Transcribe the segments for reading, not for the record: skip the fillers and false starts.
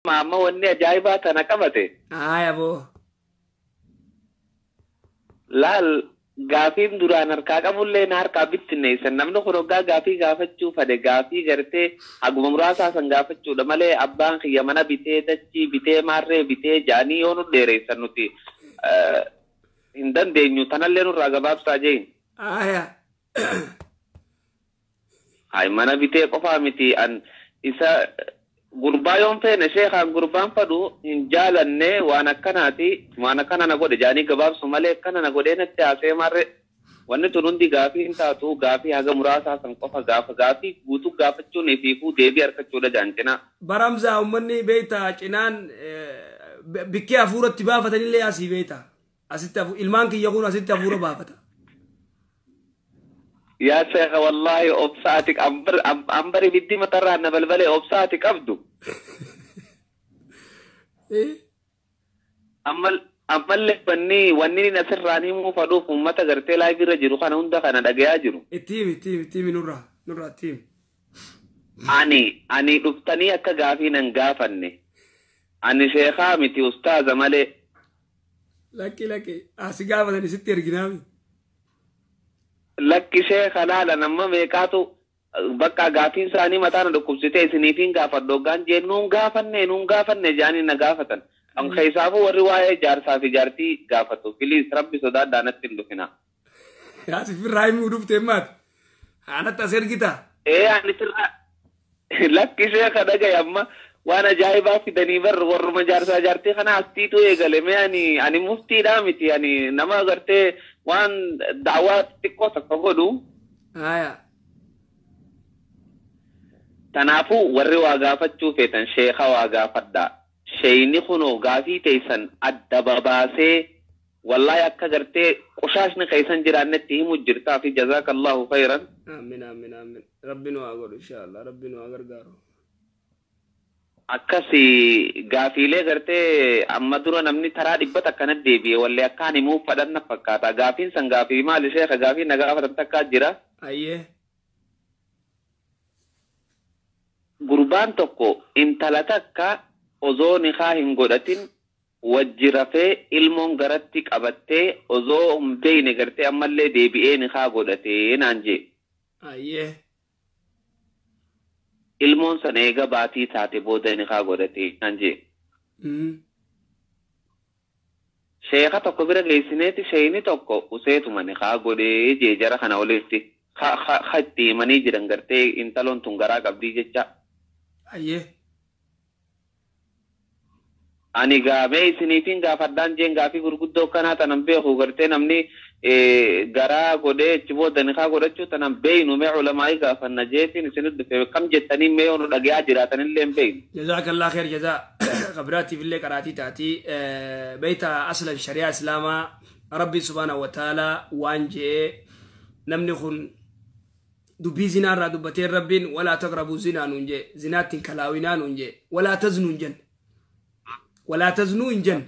Amma wanni ajaa'ibaa tana qabate. Aya boo. Laal gaafiin duraan harkaa qabullee na harkaa bittinneessan. Namni kun hoggaa gaafii gaafachuu fade gaafii gartee haguma muraasaa san gaafachuudha malee abbaan kiyya mana bitee dachii bitee maarree bitee ja'anii yoo nu dheereessan nuti hin dandeenyu tanallee nurraa gabaabsaa jeen. Aya. Hay mana bitee qofaa miti an isa gurbaa yoon feene sheekaan gurbaan fadhu hin jaalanne waan akkanaati waan akkana na godhe jaanii gabaabsu malee akkana na godhee natti haasee marre wanni tun hundi gaafii hin taatu gaafii haga muraasaa san qofa gaafa gaafii guutuu gaafachuun ifiifuu deebii harkachuudha jaan cinaa. Baramsaa uummanni beektaa cinaan bikkee hafuuratti baafatanillee asii beektaa asitti ilmaan kiyya kun asitti hafuura baafata. Yaa sheekha wallaahi obsaati ambari biddi matarraa na balbalee obsaati qabdu. Ammallee wanni inni asirraan himuu fadhuuf uummata gartee laayivii irra jiru kana hunda kana dhagayaa jiru. Itti himi itti himi itti himi nurraa nurraa itti himi. Ani dhuftanii akka gaafii nan gaafanne. Ani sheekhaa miti ustaaza malee. Lakki lakki asi gaafatani sitti erginaami. Lakki sheekha laala nama meeqaatu bakka gaafiin isaanii mataa na dhukkubsitee isiniifiin gaafadhu hoggaan jeen nuun gaafanne jaanii na gaafatan. An keessaafuu warri waa'ee jaarsaa fi jaartii gaafatu. Piliis rabbi sodaadhaa natti hin dhufina. Asi firraa himuu dhuftee maati? Anatti as ergita? Ee ani sirraa lakki sheekha dhagaye amma waan ajaa'ibaa fidanii bar warruma jaarsaa jaartii kana astiitu eegale mee ani muftiidhaa miti ani nama agartee waan daawwaa xixiqqoo takka godhu. Aya. Kanaafuu warri waa gaafachuu feetan sheekha waa gaafadhaa. Sheeyni kunoo gaafii teessan adda babaasee wallaahi akka gartee qushaashni keessan jiraannetti himu jirtaa fi jazaakallahu khayran. Amiin amiin amiin. Rabbi nu haa godhu inshaallah rabbi nu haa gargaaru. Akkasi gaafiilee gartee amma dura namni taraa dhibbata akkana deebi'e wallee akkaan himuuf fadhan na fakkaata. Gaafiin san gaafii maali sheekha gaafii na gaafatan takkaa jira. Ayyee. Gurbaan tokko intala takka osoo nikaa hin godhatin wajji rafee ilmoon garatti qabattee osoo hin beekne gartee ammallee deebi'ee nikaa godhatee naan jee. Ayyee. Ilmoon san eega baatii taate booda nikaa godhatee naan jee. Sheekha tokko bira geessineeti sheeyni tokko useetuma nikaa godhee jee jara kana olitti ha itti himanii jiran gartee intaloon tun garaa qabdii jecha. Ayyee. Ani gaamee isiniitiin gaafadhaan jeen gaafii gurguddoo akkanaa tanan beeku gartee namni garaa godhee achi booda nikaa godhachuu tanan beeynu mee ulamaa'ii gaafanna jeetiin isinit dhufe kam jettanii mee yoo nu dhagayaa jiraatanillee hin beeynu. Jazaakallah khair jazaa qabraatiif illee qaraatii taatii beeyta aslan shari'aa islaamaa rabbi subhaanahu wa ta'aalaa waan je'ee namni kun dubbii zinaa irraa dubbatee rabbiin walaa taqrabuu zinaa nuun jee zinaatti hin kalaawinaa nuun jee walaa taznuu hin jenne. ولا تزنوا إن جن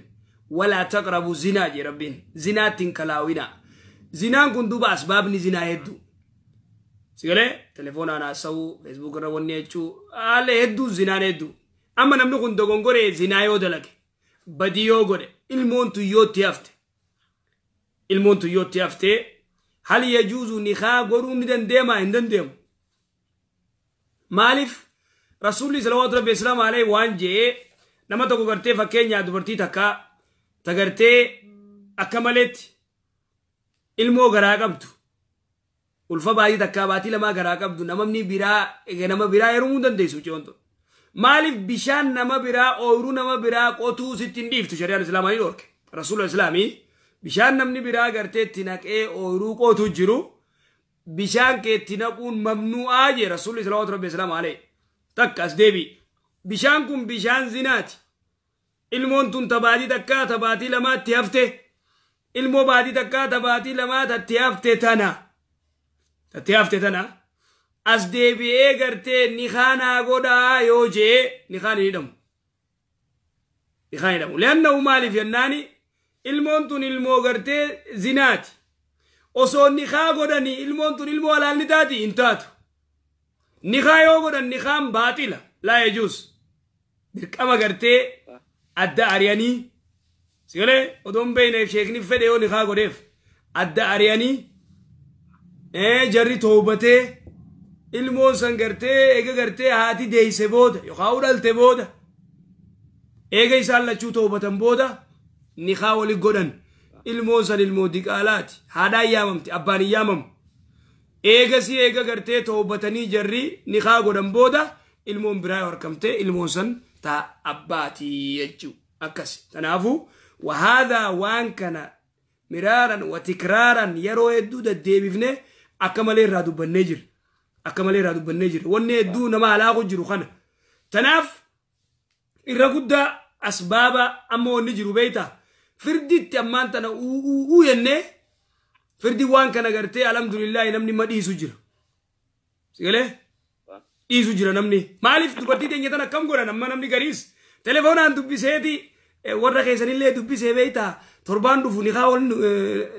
ولا تقربوا زنا جي ربين زنا تنكلاوينا زنا كن دوبا أسباب زنا يدو سيقولي تليفون أنا أسو فيسبوك رواني يتشو آلي يدو زنا يدو أما نمنو كن دوغنغوري زنا يودلك بديو غوري المون تو يوتي المون تو يوتي هل يجوز نخا غورو ندن ديما هندن ديم مالف رسول الله صلى الله عليه عليه وان جي nama tokko gartee fakkeenyaa dubartii takka ta gartee akka maletti ilmoo garaa qabdu ulfa baatii takkaa baatii lamaa garaa qabdu namni biraa nama biraa heerumuu dandeessu ce'oon tun. Maaliif bishaan nama biraa ooyiruu nama biraa qotuu sitti hin dhiiftu shari'aan islaamaa ni dhorke. Rasuula islaamii bishaan namni biraa gartee itti naqee ooyiruu qotuu jiru bishaan kee itti naquun mamnu'aa jee rasuulli salawaatu rabbi islaamaa alayhi takka as deebi'i. Bishaan kun bishaan zinaati. Ilmoon tun tabaatii takkaa tabaatii lamaatti hafte. Ilmoo baatii takkaa tabaatii lamaa tatti hafte tana. Tatti hafte tana. As deebi'ee gartee nikaa godhaa yoo jee nikaan hin hidhamu. Nikaan hidhamu. Leannahu maaliif jennaani ilmoon tun ilmoo gartee zinaati. Osoo nikaa godhanii ilmoon tun ilmoo halaalni taati hin taatu. Nikaa yoo godhan nikaan baaxila. Laa yajuus. Dirqama gartee adda ari'anii sigalee odoon beeyneef sheekni fedhe yoo nikaa godheef adda ari'anii jarri toobatee ilmoon san gartee eega gartee haati deeyse booda yookaan dhalte booda eega isaan lachuu toobatan booda nikaa wali godhan ilmoon san ilmoo diqaalaati haadhaan yaamamti abbaan hin yaamamu eegasii eega gartee toobatanii jarri nikaa godhan booda ilmoon biraa yoo harkamte ilmoon san taa abbaatii jechuu akkas kanaafuu wahaadaa waan kana miraaran watikraaran yeroo hedduu deddeebifne akka malee irraa dubbannee jirra akka malee irraa dubbannee jirra wanni hedduu nama alaaqu jiru kana tanaaf irra guddaa asbaaba amma wanni jiru beeyta firditti ammaan tana uu jennee firdi waan kana gartee alhamdulillaahi namni ma dhiisu jira sigalee dhiisu jira namni maaliif dubartii teenya tan akkam godhan amma namni gariis telefoonaan dubbiseeti warra keessanillee dubbisee beeyta torbaan dhufu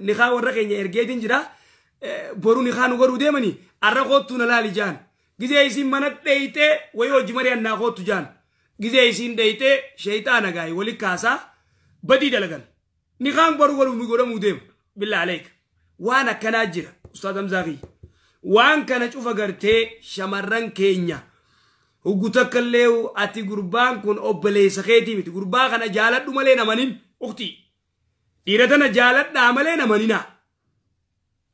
nikaa warra keenya ergeetiin jira boru nikaa nu godhuu deemanii arra koottu na laali jaan gizee isiin mana dheeytee wayii hojii mari'annaa koottu jaan gizee isiin dheeytee sheeyxaana gaayi wali kaasaa badii dalagan nikaan boru godhuu nu godhamuu deema billaa aleeka waan akkanaa jira ustaad Hamzaa kiyya waan kana cufa gartee shamarran keenya huggu takkallee ati gurbaan kun obboleessa keetii miti gurbaa kana jaaladhu malee namanin uktii dhiira tana jaaladhaa malee namanina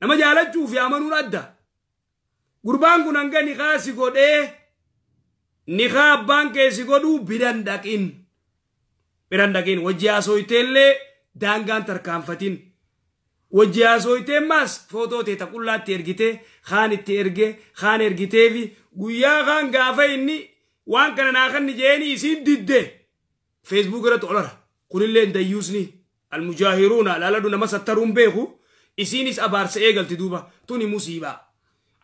nama jaalachuu fi amanuun adda gurbaan kun hanga nikaa si godhee nikaa abbaan kee si godhuu biran dhaqin wajji haasooyteellee daangaan tarkaanfatin wajji haasooytee maas footoo ta'e taqullaatti ergitee kaan itti erge kaan ergiteefi guyyaa kaan gaafa inni waan kana naa kanni jeeni isiin didde feesbuuk irratti olara kunillee dayyuusni almujaahiruuna laaladhu nama sattaruun beeku isiinis abaarsa eegalti duuba tuni musiibaa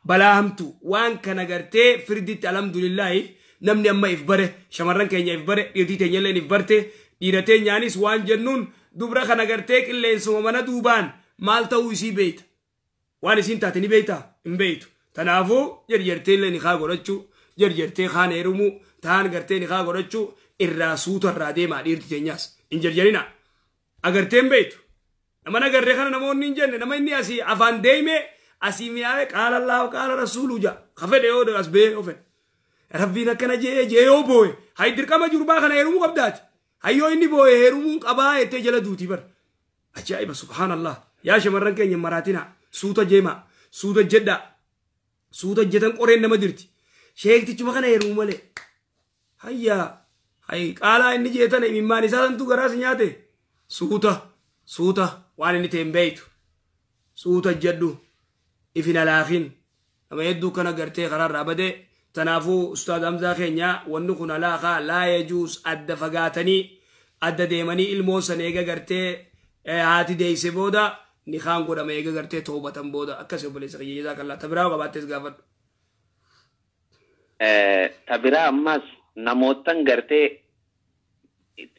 balaa hamtu waan kana gartee firditti alhamdulillaahi namni amma if bare shamarran keenya if bare dhiirtii teenyalleen if barte dhiira teenyaanis waan jennuun dubra kana gartee qilleensuma mana duubaan maal ta'uu isii beeyta waan isiin taate ni beeyta hin beeytu tanaafuu jarjartee illee nikaa godhachuu jarjartee kaan heerumuu taan gartee nikaa godhachuu irraa suuta irraa deemaa dhiirti teenyaas hin jarjarina agartee hin beeytu nama nagarree kana namoonni hin jenne nama inni asii afaan deeme asii mi'aawe qaala Allaahu qaala rasuulu ja ka fedhe yoo as bee yoo fedhe rabbiin akkana jee jee yoo booye hay dirqama jurbaa kana heerumuu qabdaati hayyoo inni booye heerumuun qabaa jettee jala duutii bar ajaa'iba subhaanallah yaa shamarran keenya maraatina suuta jeemaa suuta jedhaa suuta jetan qoreen nama dirti sheektichuma kana heerumu malee hayyaa hay qaalaa inni jeetana imimmaan isaa santu garaas nyaate suuta suuta waan inni ta'e hin beeytu suuta jedhu ifin alaafin nama hedduu kana gartee karaarraa badee tanaafuu ustaad Hamzaa keenya wanni kun alaakaa laa yajuus adda fagaatanii adda deemanii ilmoon san eega gartee haati deeyse booda nikaan godhama eega gartee toobatan booda akkas obboleessa kiyya jazaakallaa tabiraa qabaattees gaafadhu. Tabiraa ammas namootan gartee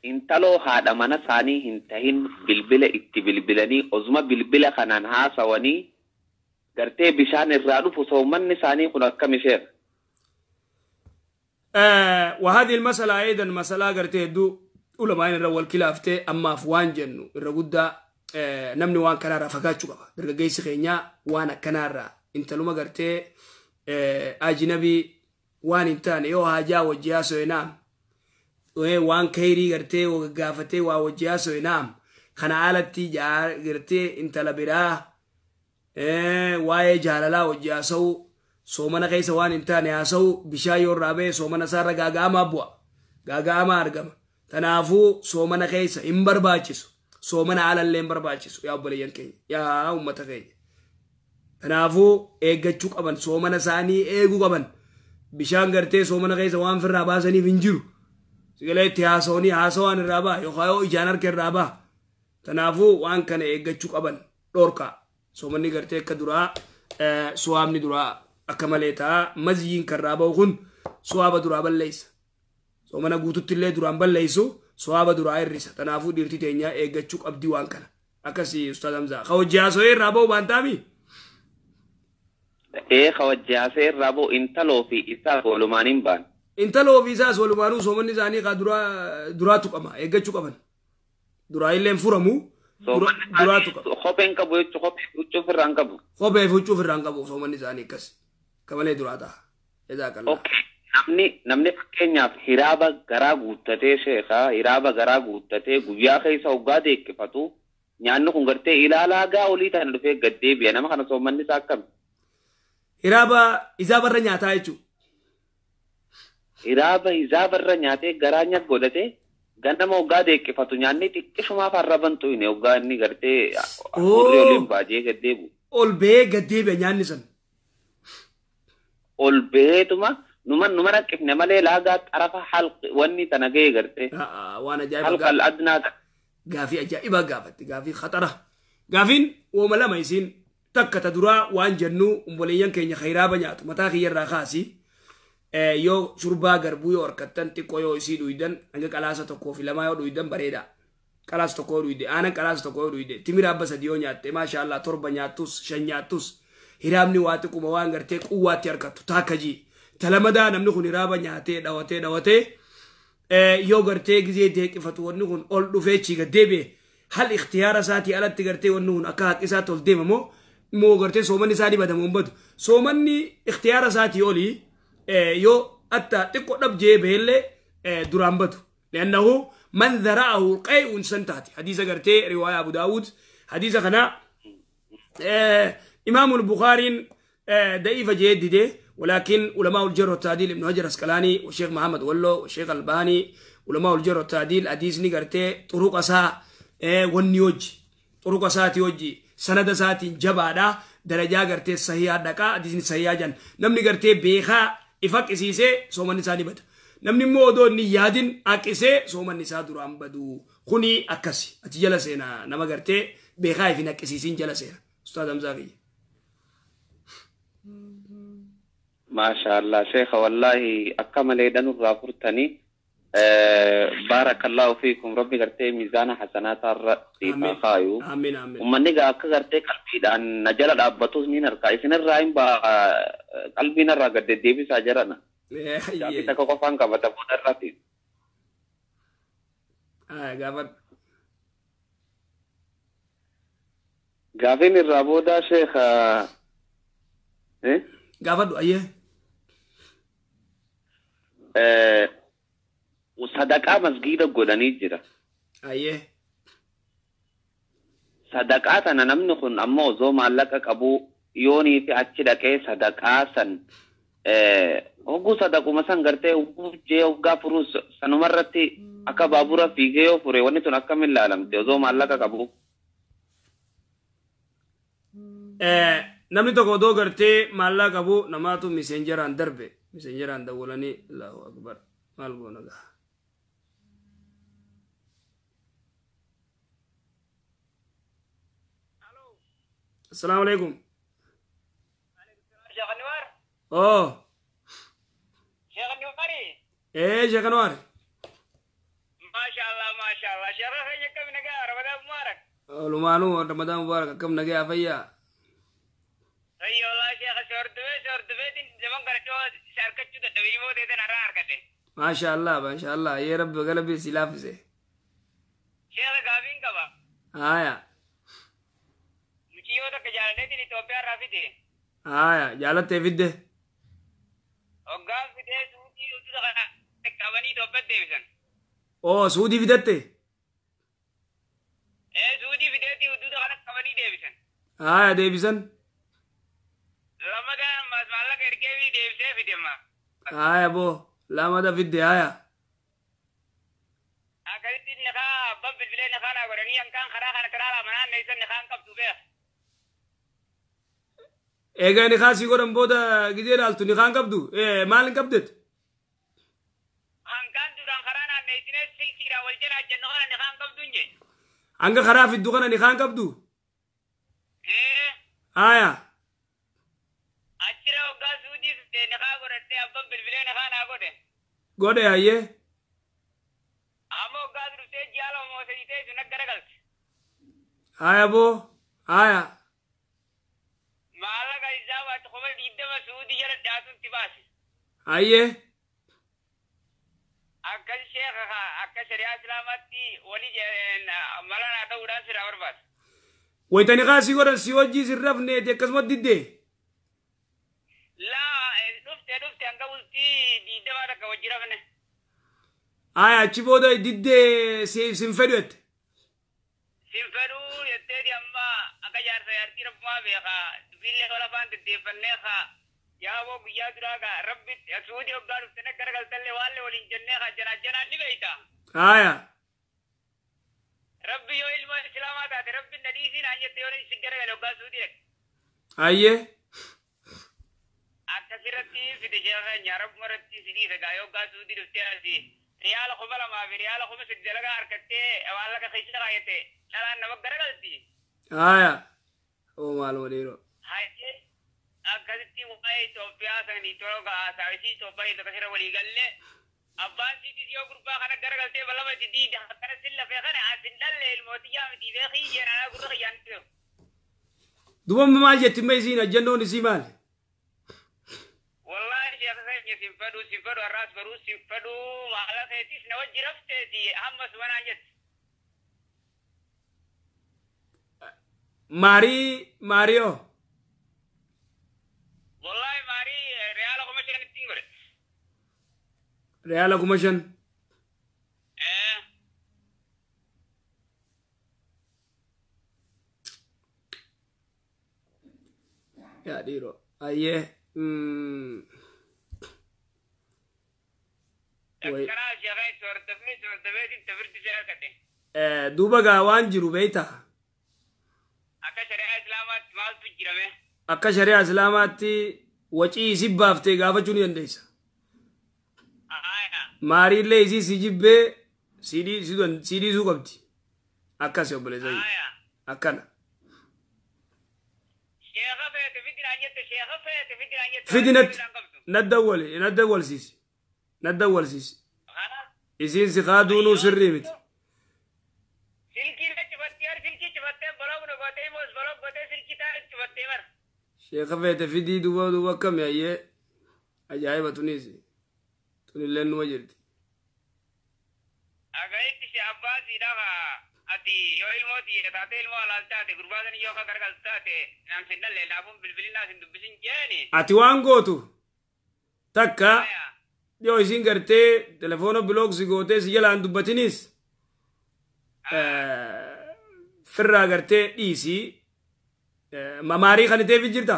intaloo haadha mana isaanii hin tahin bilbila itti bilbilanii osuma bilbila kanaan haasawanii gartee bishaan irraa dhufu soomanni isaanii kun akkam isheera. وهذه المسألة أيضا مسألة قرتي دو علماء الرول كلافتي أما فوان جنو الرجودة نمني وان كنارا فكاتشو قبا درجة خينيا وانا كنارا انت لما قرتي أجنبي وان انتان يو هاجا وجياسو ينام وان كيري قرتي وقافتي وجياسو ينام خنا آلتي جار قرتي انت لبراه واي جالالا وجياسو soomana keessa waan hin taane haasa'u bishaan yoo irraa ba'e soomana isaarra gaaga'amaa bu'a gaaga'amaa argama tanaafuu soomana keessa hin barbaachisu soomana alallee hin barbaachisu yaa obboleeyyan keenya yaa uummata keenya tanaafuu eeggachuu qaban soomana isaanii eeguu qaban bishaan gartee soomana keessa waan firraa baasaniif hin jiru sigalee itti haasa'anii haasawaan irraa ba'a yookaan yoo ijaan harka irraa ba'a tanaafuu waan kana eeggachuu qaban dhorkaa soomanni gartee akka duraa suwaamni duraa akka malee ta'a mazyiin kan irraa ba'u kun suwaaba duraa balleessa soomana guututti illee duraan balleessu suwaaba duraa hir'isa tanaafuu dhiirti teenyaa eeggachuu qabdi waan kana akkasii ustaad Hamzaa ka hojii haasa'ee irraa ba'u waan ta'ami. Ee ka hojii haasa'ee irraa ba'u intaloo fi isaa walumaan hin ba'an. Intala ofiisaas walumaanuu soomanni isaanii kaa duraatu qaba eeggachuu qaban. Duraa illee furamu duraatu qaba. Kopheen qabu jechuun kophee huccuu ofirraa hin qabu. Kophee huccuu ofirraa hin qabu soomanni isaanii akkas. Kamalee duraa ta'a. Jazaakallaa. Namni fakkeenyaaf hiraaba garaa guuttatee sheekaa hiraaba garaa guuttatee guyyaa keessa hoggaa deeqqifatu nyaanni kun gartee ilaalaa gaa olii tana dhufee gad deebi'a nama kana soomanni isaa akkami? Hiraaba izaabarra nyaataa jechuudha. Hiraaba izaabarra nyaatee garaa nyaat godhatee ganama hoggaa deeqqifatu nyaanni xiqqishumaaf arraban xuyne hoggaa inni gartee hurrii oliin baajee gad deebi'u. Ol ba'ee gad deebi'a nyaanni san. Ol ba'eetuma numa raqqifne malee laagaa xarafa halqi wanni tana ga'e gartee. Waan ajaa'iba. Halqa al-adnaa ta'a. Gaafii ajaa'ibaa gaafatte gaafii khaxara. Gaafiin wooma lama isiin takka ta duraa waan jennu umboleeyyan keenya khayraaba nyaatu mataa kiyyarraa kaasi. Yoo shurbaa garbuu yoo harkattan xiqqoo yoo isii dhuydan hanga qalaasa 1 fi 2 yoo dhuydan bareeda. Qalaasa 1 yoo dhuyde aanan qalaasa 1 yoo dhuyde timira abba 3 yoo nyaatte maashaallah 7 nyaattus 5 nyaattus hiraabni waa xiqquma waan gartee quwwaatti harkattu taakka jii. Talamadaa namni kun hiraaba nyaatee dhawatee dhawatee yoo gartee gizee deeqifatu wanni kun ol dhufee chiiga deebi'e hal ikhtiyaara isaatii alatti gartee wanni kun akka haqqi isaatti ol deema moo gartee soomanni isaa ni badamu hin badu. Soomanni ikhtiyaara isaatii olii yoo atta xiqqoo dhabjee beellee duraan badu. Li'annahu man dhara'ahu qay'un san taate. Hadiisa gartee riwaayaa Abu Daawud hadiisa kana Imaamul Bukhaariin da'iifa jee didee ولكن علماء الجرح والتعديل ابن حجر العسقلاني والشيخ محمد ولو والشيخ الباني علماء الجرح والتعديل حديث نغرتي طرق اسا ونيوج طرق اساتي وجي سند ساتي جبادا درجه غرتي صحيح دقا حديث صحيح جن نمني غرتي بيخا افق سيسه سومن ساني بد نمني مودو ني يادين اقسه سومن سا دران بدو خني اكسي اتي جلسينا نما غرتي بيخا في نقسيسين جلسينا استاذ حمزه ما شاء الله شيخ والله أكمل إيدان الرافورتني بارك الله فيكم ربي قرتي ميزان حسنات الرأسي خايو آمين آمين ومن نجا أكثرتي قلبي لأن نجلا الأبطوس من الركاي سن الرأيم با قلبي نرى قد ديبي ساجرنا جابي تكوفان كبتفون الرأسي قابل قابل الرابودا شيخ إيه قابل أيه وصدقاء مسجد قدني جرا أيه صدقاء أنا نمنخن أما زوم علىك أبو يوني في أتشدك صدقاء سن هو صدقاء مثلا قرته وجه وجا فروس سنمرتي أكبابورا في جيو فري ونتون أكمل العالم تزوم علىك أبو namni tokko odoo gartee maallaqa qabu namaatu miseenjeraan darbe miseenjeraan dawwalanii Allahu akbar maal goona gaa. Assalaamu alaikum. Sheekh Anwar. Oh. Sheekh Anwar. Sheekh Anwar. Maasha Allah maasha Allah. Sheekh keenya akkam nagaa Ramadaan mubaarak. Lumaanuu Ramadaan mubaarak akkam nagaa fayyaa. أي والله شيخ شورتوي زمان قرأتوا شاركتوا تدويمو ده نرى أركته. ما شاء الله ما شاء الله يا رب قلبي سلافسه. شيخ قابين كبا. آيا. مشيو ده كجالني تني توبيا رافيده. آيا جالت تفيده. أوغان فيده سعودي وتو كابني توبيا ديفيسن. أوه سعودي فيدته. إيه سعودي فيدتي وتو كابني ديفيسن. آيا ديفيسن. رمضان ما مالك إركبي ديفسه فيده ما. آيا بو لا ماذا فيده آيا. أكيد نخا بب بالبلاد نخا نقولني أن كان خرا خنا ترى لا منا نيسان نخان كم تبيه. إيه نخا سيقولن بودا كذي رالتو نخان كم دو إيه مالن كم دت. أن كان دوران خرا نا نيسان سلسلة والجنا جنونا نخان كم دونجه. أنك خرا في الدكان نخان كم دو. إيه. آيا. Gode aye. Amo gadru se jalo mo se ite junak garagal. Aya bo, aya. Mala ga izawa to khobar didda ma suudi jara datun tibas. Aye. Akkas sheekha akka shari'aa islaamaatti walii mala naa ta'uudhaan sirraa barbaada. Wayitani kaasii godhan si wajjii sin rafneeti akkasumas diddee. Laa dhufte hanga bultii 20 takka wajji rafne. Aya achi booda diddee sin fedhu jette. Sin fedhuu jetteeti amma akka jaarsa jaartii rabbumaa beekaa billee tola afaan deddeeffannee kaa yaaboo guyyaa duraa kaa rabbi suudii hoggaa dhuftee garagaltallee waallee waliin jennee kaa janaa janaan ni beeyta. Aya. Rabbi yoo ilma islaamaa taate rabbi na dhiisii naan jette yoo si garagale hoggaa suudii dhaqe. Ayyee. Akkasirratti fide sheekha keenya rabbuma irratti si dhiise gaa yoo hoggaa suudii dhuftee asii riyaala 2000 fi riyaala 3000 dalagaa harkattee maallaqa keessa kaayyate dhalaan nama garagalti. Aya. Oo maaluma dhiiroo. Hayyee akkasitti waa'ee Itoophiyaa sanii tola ga'aa isii Itoophiyaa tokko sirra walii galle abbaan siitis yoo gurbaa kana garagaltee balama itti diida akkana sin lafee kana asin dhalle ilmootiyyaa miti beekii jeenaa gurra kiyyaan ta'u. Duuba maal jetti mee isiin ajjannoon isii maali? Wallaahi sheekha keenya sin fedhu har'aas baruu sin fedhu maala keetis na wajji rafteeti hamma sumanaan jetti. Maarii Maariyoo. Wallaahi maarii riyaala 5000 ittiin godhe. Riyaala 5000. Yaa dhiiroo. Ayyee. Akkanaa sheekha sordafee tafirti si harkate. Duuba gaa waan jiru beeyta. Akka shari'aa islaamaatti maaltu jirame? Akka shari'aa islaamaatti wacii isi baaftee gaafachuu ni dandeessa. Maariillee isii si jibbee si dhiisuu qabdi. Akkas obboleessa. Akkana. Sheekha feete fidinaan jette sheekha feete fidinaan jette. Fidinatti nadda walsiisi. Nadda walsiisi. Isiin si kaaduunuu sirrii miti. Silkii cufattee silkii cufattee boloo gootee moos boloo gootee silkii taa'e cufattee bara. Sheekha feete fidii duuba duuba akkami ayyee ajaa'iba tunis tunillee numa jirti. Agaitti si abbaa siidhafa ati yoo ilmoo xiyya taate ilmoo alaal taate gurbaa sani yoo gargal taate naan sin dhalle laafuun bilbilinaa sin dubbisin jeeni. Ati waan gootu takka yoo isin gartee telefoona bilooksi gootee si jalaan dubbatinis firraa gartee dhiisii maarii kan ta'eef jirta.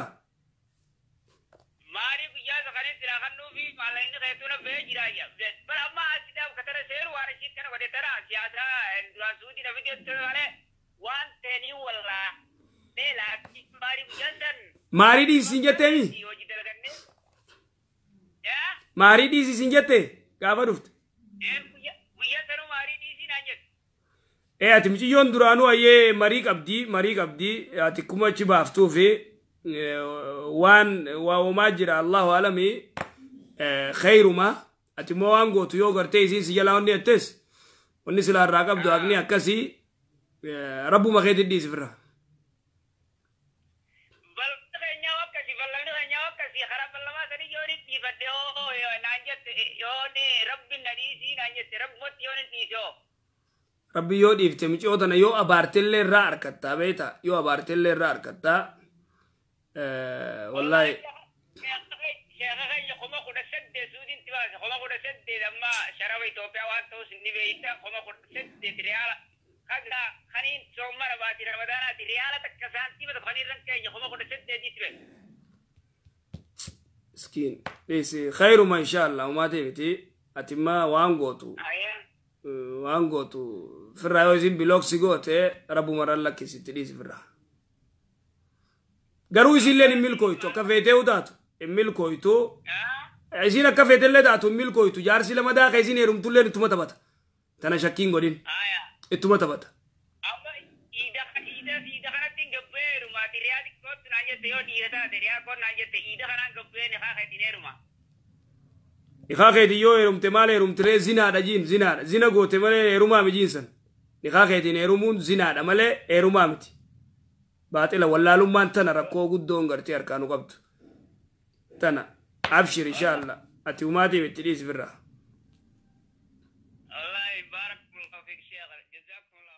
Maarii guyyaa sakalee silaa kan nuufi maallaqni keetuun ba'ee jira. Bara amma asitti katara seeru waan ishii kana godhe tara siyaasaa duraan suutii na fidee malee waan ta'anii wallaa leelaa maarii guyyaa san. Maarii dhiisii jetteemi? Hojii dalagannee. Maarii dhiisii jettee gaafa dhufte. Guyyaa sanuu maarii dhiisii naan jette. Ati mucayyoon duraanuu ayyee marii qabdi ati kuma achi baaftuu fi waan waa'umaa jira Allahu alami khayruma ati immoo waan gootu yoo gartee isiin si jalaa wanni jettes wanni silaa irraa qabdu haqni akkasii rabbuma keetti dhiisi firra. Bal'inni keenyaa akkasii bal'inni keenyaa akkasii karaa bal'amaa sanii yoo ni dhiifadhe yoo naan jette yoo ni rabbi na dhiisii naan jette rabbumatti yoo ni dhiise hoo. Rabbi yoo dhiifte mucayyoo tana yoo abaartellee irraa harkattaa beektaa yoo abaartellee irraa harkattaa wallaahi. Sheekha keenya 18,000 suudiin tibaase 18,000 amma sharaba Itoophiyaa waan ta'us ni beeyta 18,000 riyaala kaga kaniin soomana baati ramadaanaati riyaala takka saantiima tokko kaniin irran keenya 18,000 tibe. Miskiin dhiisi khayruma insha Allah umaa ta'e miti ati immaa waan gootu. Waan gootu firraa yoo isin bilooksi goote rabbuma irraan lakkisitti dhiisi firraa. Garuu isiilleen hin milkooytu akka feetee taatu hin milkooytu. Isiin akka feetellee taatu hin milkooytu jaarsi lama daaka isiin heerumtulleen ittuma taphata. Tana shakkiin godhin ittuma taphata. Amma iida kanatti hin gabbee heeruma riyaa xiqqootti naan jette yoo dhiira taate riyaa koon naan jette iida kanaan gabbee ni haa keetiin heeruma. Nikaa keetiin yoo heerumte maal heerumtiree zinaadha jiin zinaadha zina goote malee heerumaa miti jiinsan nikaa keetiin heerumuun zinaadha malee heerumaa miti. Baaxila wallaalummaan tana rakkoo guddoon gartee harkaanu qabdu. Tana abshir insha Allah ati umaatiif itti dhiisi firraa. Sheekh, jazaakumullah.